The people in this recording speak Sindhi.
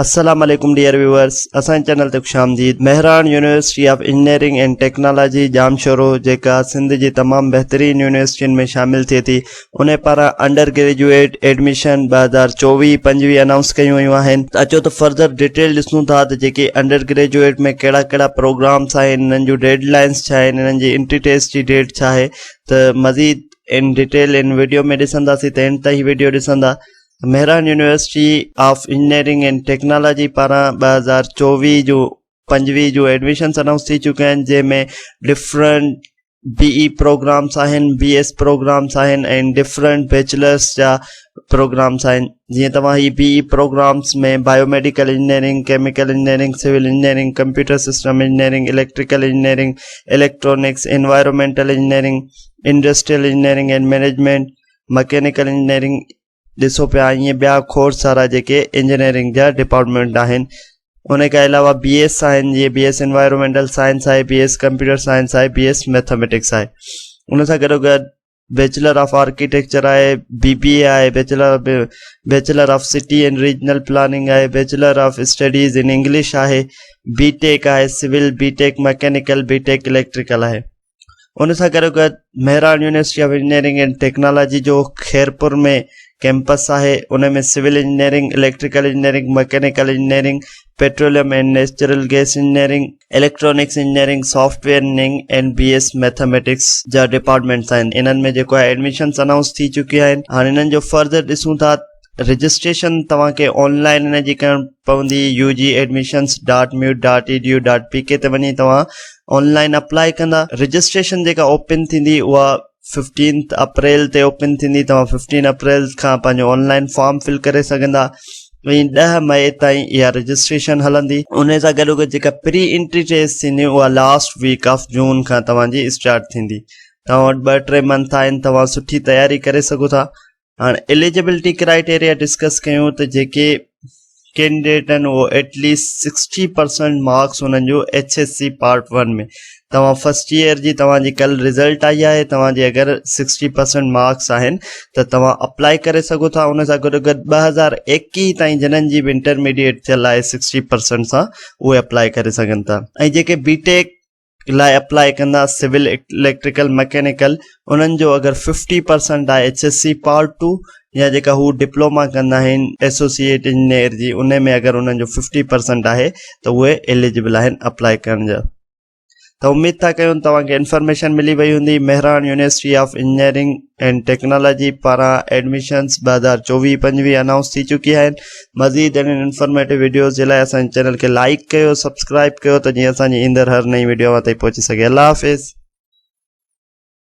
السلام عليڪم ڊيئر ويورس اسان جي چينل تي خوش آمديد Mehran university of engineering and technology Jamshoro جيڪا سنڌ جي تمام بهترين يونيورسٽين ۾ شامل ٿئي ٿي ان پاران انڊر گريجوئيٽ ايڊميشن 2024 25 انائونس ڪيون ويون آهن ته اچو ته فردر ڊيٽيل ڏسون ٿا ته جيڪي انڊر گريجوئيٽ ۾ ڪهڙا ڪهڙا پروگرامس آهن انهن جون ڊيڊ لائنس ڇا آهن انهن جي انٽري ٽيسٽ جي ڊيٽ ڇا آهي ته مزيد ان ڊيٽيل ان ويڊيو ۾ ڏسنداسين ته اينڊ تائين هي ويڊيو ڏسندا Mehran university of engineering and technology پاران 2024 جو 25 جون ايڊميشنس انائونس ٿي چڪيون آهن جنهن ۾ ڊفرنٽ بي اي پروگرامس آهن بي ايس پروگرامس آهن ۽ ڊفرنٽ بيچلرس جا پروگرامس آهن جيئن توهان هي B E programmes ۾ biomedical engineering chemical engineering civil engineering computer system engineering electrical engineering electronics environmental engineering industrial engineering and management mechanical engineering ڏسو پيا ائين ٻيا کوڙ سارا جيڪي انجنيئرنگ جا ڊپارٽمينٽ آهن ان کان علاوه بي ايس آهن جيئن بي ايس انوائرمينٽل سائنس آهي بي ايس ڪمپيوٽر سائنس آهي بي ايس ميٿاميٽڪس آهي ان سان گڏو گڏ بيچلر آف آرڪيٽيڪچر آهي بي بي اي آهي bachelor bachelor of city and regional planning آهي bachelor of studies in English آهي بي ٽيڪ آهي civil B tech mechanical B tech electrical آهي ان سان گڏو گڏ Mehran university of engineering and technology جو خيرپور ۾ ڪيمپس آهي ان ۾ civil engineering electrical engineering mechanical engineering petroleum and natural gas engineering electronics engineering software engineering and B S mathematics جا ڊپارٽمينٽس آهن انهن ۾ جيڪو آهي ايڊميشنس انائونس ٿي چڪي آهن هاڻي انهن جو فردر ڏسون ٿا رجسٽريشن توهان کي آن لائن ان جي ڪرڻ پوندي U G admissions dot MUD dot E D U dot P K تي وڃي توهان آن لائن اپلائي ڪندا رجسٽريشن جيڪا اوپن ٿيندي اها ففٽينٿ اپريل تي اوپن ٿيندي توهان ففٽين اپريل کان پنهنجو آن لائن فارم فل ڪري سگهندا ۽ 10 مئي تائين اها رجسٽريشن هلندي ان سان گڏو گڏ جيڪا پري انٽري ٽيسٽ ٿيندي اها لاسٽ ويڪ آف جون کان توهان جي اسٽارٽ ٿيندي توهان وٽ ٻه ٽي منٿ آهن توهان سٺي تياري ڪري سگهو ٿا هاڻ اليجبلٽي ڪرائيٽيريا ڊسڪس ڪيون ته جيڪي ڪينڊيڊيٽ آهن اهو ايٽ ليسٽ 60% مارڪس انهن جو ايڇ ايس سي پارٽ 1 ۾ توهان فرسٽ ايئر جي توهان جي ڪل رزلٽ آئي آهي توهان جي اگر 60% مارڪس آهن ته توهان اپلائي ڪري سگهو ٿا ان سان گڏو گڏ 2021 تائين جنن جي به انٽرميڊيٽ ٿيل آهي 60% سان اهي اپلائي ڪري سگهن ٿا ۽ جيڪي بي ٽيڪ لاء اپلائي ڪندا سول اليڪٽريڪل مڪينيڪل انهن جو اگر ففٽي پرسنٽ آهي ايڇ ايس سي پارٽ 2 يا جيڪا هو ڊپلوما ڪندا آهن ايسوسيئيٽ انجنيئر جي ان ۾ اگر انهن جو ففٽي پرسنٽ آهي ته اهي ايليجبل آهن اپلائي ڪرڻ جا ته اميد ٿا ڪيون توهان کي انفارميشن ملي وئي هوندي Mehran university of engineering and technology پاران ايڊميشنس 2024 25 انائونس ٿي چڪي آهن مزيد اهڙين انفارميٽو وڊيوز جي لاء اسان جي چينل کي لائيڪ ڪيو سبسڪرائب ڪيو ته جيئن اسان جي ايندڙ هر نئين وڊيو اوهان تائين پهچي سگهي الله حافظ.